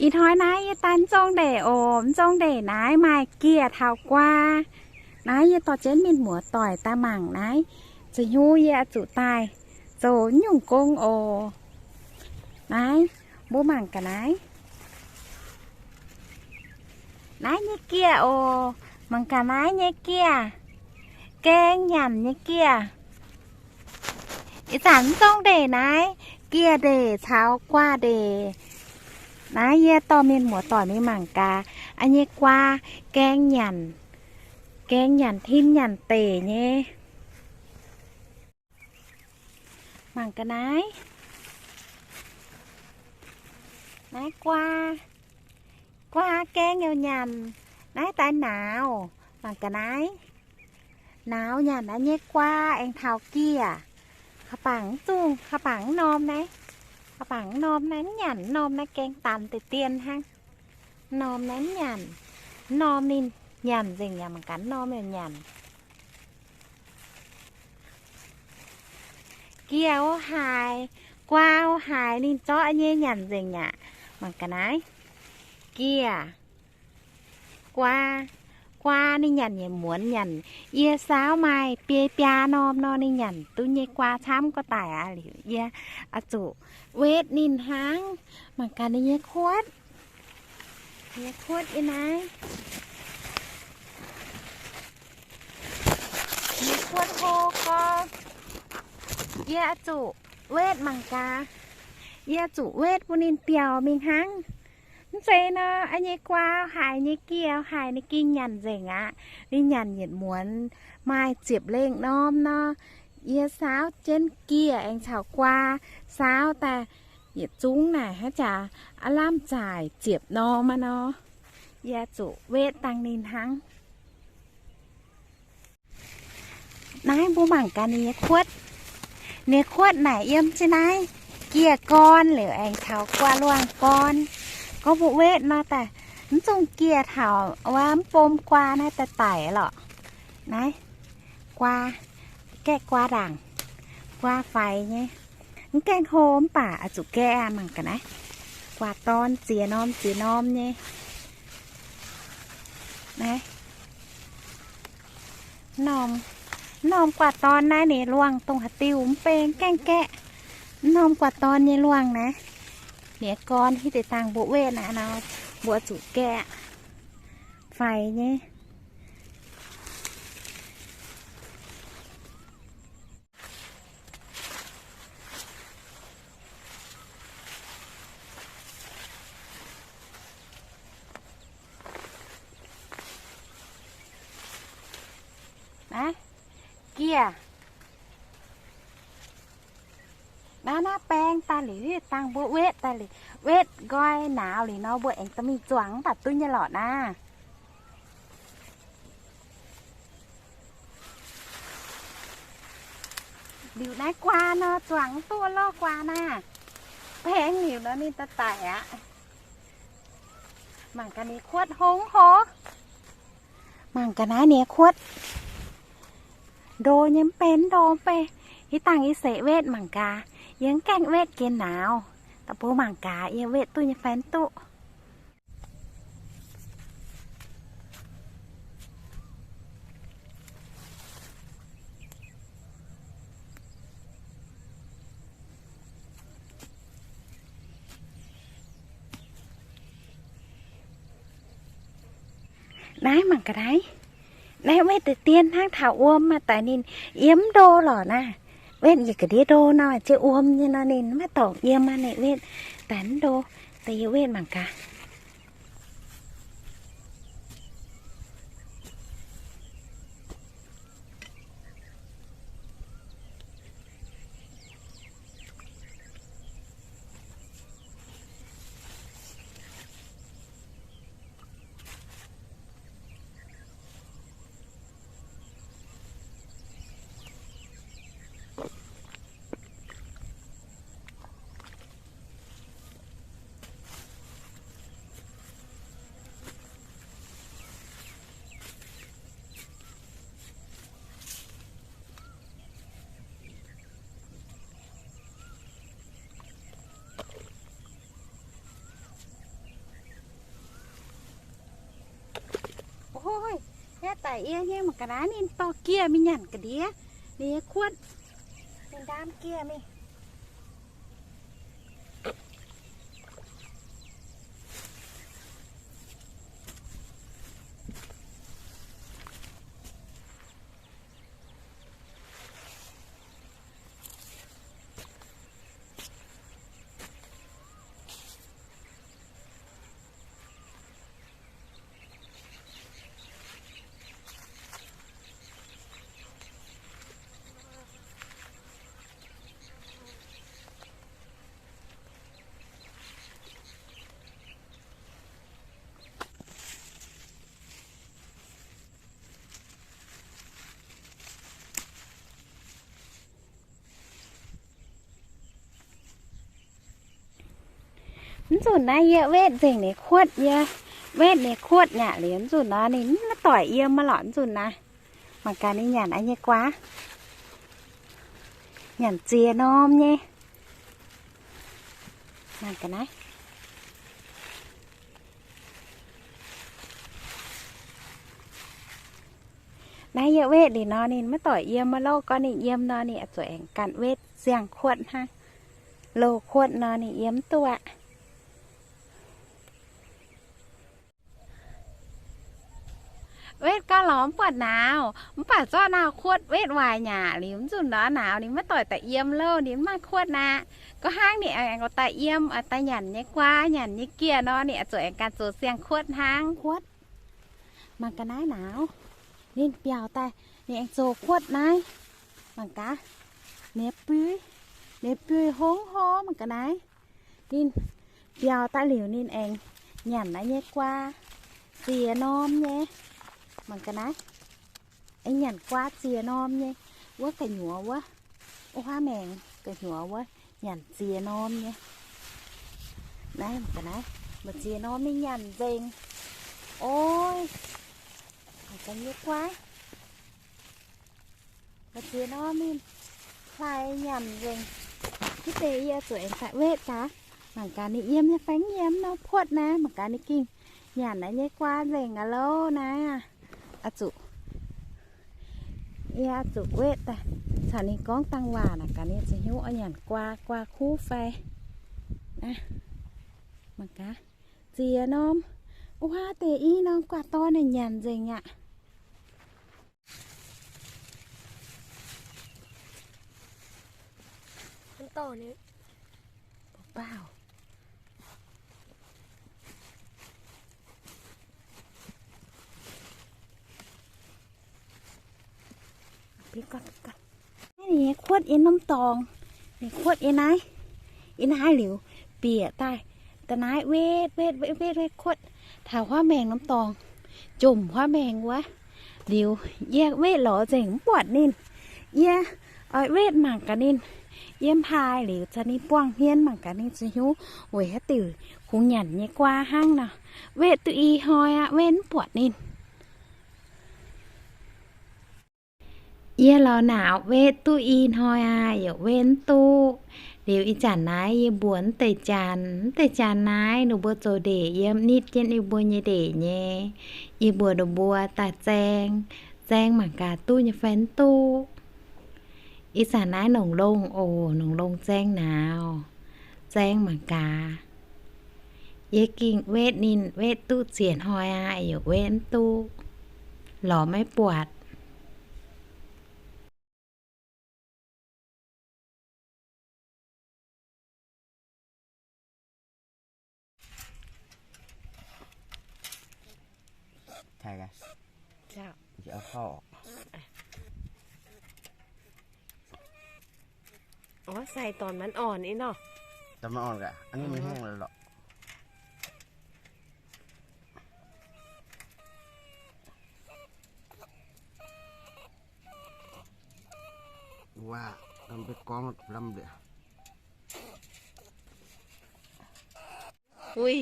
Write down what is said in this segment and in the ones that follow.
Ih hnoi naaiv yie daaih mv zong ndeic oc. Mv zong ndeic naaiv maaih gieh taux guaa. Naaiv yie dorh jienv mienh muoz-doic daaih mangc naaiv. Ziouc hnyouv yie oix zuqc daaih zoux nyungc gong oc. Naaiv, mbuo mangc gaax naaiv. Naaiv nyei gieh oc. Mangc gaax naaiv nyei gieh. Gaeng nyanc nyei gieh. Ih zanc mv zong ndeic naaiv, gieh ndeic caux guaa ndeic. Naaiv yie dorh mienh muoz-doic mingh mangc gaax, a'nyei guaa gaeng nyanc, gaeng nyanc tin nyanc deic nyei. Mangc gaax naaiv. Naaiv guaa, guaa gaeng youh nyanc. Naaiv daaih nauz. Mangc gaax naaiv. Nauz nyanc a'nyei guaa aengx taux gieh. Haaix bangc mv zungh, haaix bangc mv norm naaiv. Haaix bangc mv norm naaiv mv nyanc, mv norm naaiv gaeng danx deix dien hnangv. Mv norm naaiv mv nyanc. Mv norm ninh nyanc nzengc yaac mangc gaax, mv norm youh nyanc. Gieh o haaix, guaa o haaix, ninh zorqv nyei nyanc nzengc aqv. Mangc ga'naaiv. Gieh, guaa, guaa ninh nyanc yietc muonz nyanc. Yie saauv maaih biei biaa norm nor, ninh nyanc duqv nyei guaa camv gu'daic aqv. Liuz yie oix zuqc wetv ninh hnangv. Mangc gaax ninh nyei kuotv. Nyei kuotv yie naaiv. Nyei kuotv hlo gorx. Yie oix zuqc wetv mangc gaax. Yie oix zuqc wetv bun ninh biaux mingh hnangv. Mv zeiz nor, a'nyei guaa haiz nyei gieh haiz ninh ging nyanc nzengc aqv. Ninh nyanc yietc muonz maaih ziepc lengh norm nor. Yie saauv jienv gieh aengx caux guaa saauv daaih yietc zungv naaic hnangv jaax aav lamh zaaic ziepc norm aqv nor. Yie zuqc wetv dangh ninh hnangv. Naaiv mbuo mangc gaax ninh nyei kuotv. Ninh nyei kuotv naaic yiem jienv naaiv gieh gorn liuz aengx caux guaa luangh gorn. Gorngv mbuo wetv nor daaih mv zungh gieh taux wuov mv bom guaa naaiv daaih daic lorqc. Naaiv guaa, gaeqv guaa ndaangc, guaa faix nyei. Mv gaengh hlo mv baac oix zuqc gaeqv aqv. Mangc gaax naaiv, guaa dorn ziex norm ziex norm nyei. Naaiv norm, norm guaa dorn naaiv ninh luangh dongh haaix diuh mv beng gaengh gaeqv. Norm guaa dorn nyei luangh naaiv, ninh gorn hiuv deix dangh mbuo wetv naaiv nor, mbuo zuqc gaeqv faix nyei. Naaiv, gieh. Naaiv, naaiv baeng daaih liuz, dangh mbuo wetv daaih liuz, wetv nqoi nauz liuz nor, mbuo aengx dorh mingh zuangx mv baac duqv nyei lorqc naaiv. Liuz naaiv guaa nor, zuangx duqv lorh guaa naaiv. Baeng liuz nor ninh daaih daic aqv. Mangc gaax ninh kuotv hlo hlo. Mangc gaax naaiv ninh kuotv. Ndo nyei mv bei, ndo mv bei. Yie dangh yie seix wetv mangc gaax. Yie mv gaengh wetv gen nauz. Da'bung mangc gaax yie wetv duqv nyei fai mv duqv. Naaiv mangc gaax naaiv. Naaiv wetv deix dien hnangv taux wuom maaih daaih ninh yiem ndo lorqc naaiv. Wetv yietc ga'ndiev ndo nor, ziex wuom nyei nor ninh maiv dorngc yiem aqv. Naaiv wetv daaih ndo, daaih yie wetv mangc gaax. Daaih yie nyei mangc ga'naaiv ninh dorh giex mingh nyanc ga'ndiev ninh nyei kuotv. Ninh ndaam giex mingh. Mv nzunc naaiv yie wetv nzengc ninh kuotv, yie wetv ninh kuotv nyei liuz, mv nzunc nor ninh mv doic yiem aqv lorqc. Mv nzunc naaiv mangc gaax ninh nyanc haaix nyei guaav. Nyanc ziex norm nyei. Mangc ga'naaiv. Naaiv yie wetv liuz nor ninh maiv doic yiem, maiv louv gorngv ninh yiem nor ninh oix zuqc aengx ganh wetv siang-kuotv hnangv. Loz-kuotv nor ninh yiem mv duqv aqv. Wetv gauh lorz mv buatc nauz, mv baac zorqv nauz-kuotv wetv waaic nyei liuz, mv nzunc nor nauz ninh maiv doic daaih yiem louh, ninh mv maaih kuotv aqv. Gorngv hnangv ninh aengx daaih yiem, daaih nyanc nyei guaav, nyanc nyei giex nor ninh oix zuqc aengx ganh zoux siang-kuotv hnangv. Kuotv. Mangc ga'naaiv nauz, ninh biaux daaih, ninh aengx zoux kuotv naaiv. Mangc gaax, ninh buiv, ninh buiv hongv hov mangc ga'naaiv. Ninh biaux daaih liuz ninh aengx nyanc naaiv nyei guaav ziex norm nyei. Mangc ga'naaiv, aengx nyanc guaav ziex norm nyei. Wuov gu'nyuoz wuov, wuov huaav maengx gu'nyuoz wuov nyanc ziex norm nyei. Naaiv mangc ga'naaiv, maaih ziex norm ninh nyanc nzengc. Oi, mangc ga'naaiv nyei guaav. Maaih ziex norm ninh hlaax nyanc nzengc. Hitv deix yie zuqc aengx daaih wetv daaih. Mangc gaax ninh yiem nyei fai mv yiem nor, puotv naaiv. Mangc gaax ninh gengh nyanc naaiv nyei guaav nzengc aqv lorqc naaiv. Aa zuqc, yie zuqc wetv daaih caux ninh gorngv dangh waac naaic gaax ninh ziouc hiuv oix nyanc guaav, guaav kuv fai. Aa, mangc gaax, ziex norm. Wuov deix i norm guaav dorn naaic nyanc nzengc aqv. Mv dorh ni. Bauh. Naaiv ninh nyei kuotv yiem norm dorngx. Ninh kuotv yiem naaiv. Yiem naaiv liuz, bieqc daaih, da'naaiv wetv, wetv, wetv, wetv, wetv kuotv taux huaav maengx norm dorngx, jomc huaav maengx wuov. Liuz, yie wetv lorz nzengc mv buatc ninh. Yie oix wetv mangc gaax ninh. Yiem haaix liuz caux ninh buangh hmien mangc gaax ninh ziouc hiuv weic haaix diuc kungx nyanc nyei guaav hnangv nor. Wetv duqv i hnoi aqv, wetv mv buatc ninh. Yie lorz naaic wetv duqv i hnoi aqv, yaac wetv mv duqv. Liuz ih zanc naaiv yie mbuox mv deix janx, mv deix janx naaiv ninh mbuo zoux ndeic yiem nitv jienv ninh mbuo nyei ndeic nyei. Yie mbuox ninh mbuo daaih zaeng, zaeng mangc gaax duqv nyei fai mv duqv. Ih zanc naaiv nongc longh oc, nongc longh zaeng nauz, zaeng mangc gaax. Yie gengh wetv ninh wetv duqv ziex hnoi aqv, yaac wetv mv duqv, lorz maiv buatc. Orv, sai dorn maiv orn ih nor. Dorn maiv orn gaax, a'nyungc maiv haengh lorqc. Waac, mv baac gorngv lamh liuz. Ui.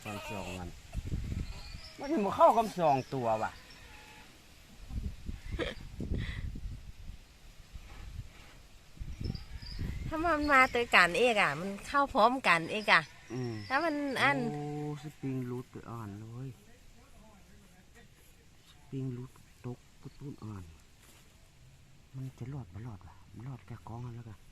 Gamh siorngx aqv. Maiv maaih muoz-kauv gamh siorngx duqv waac. Hnangv maiv maaih duqv ganh eix aqv, maiv kauv พร้อมกัน eix aqv. Hnangv mv a'nv. Spring lutv a'nv lorqc. Spring lutv dopv duqv duqv a'nv. Mv zeiz lorqc mv lorqc, mv lorqc ganh gorngv aqv.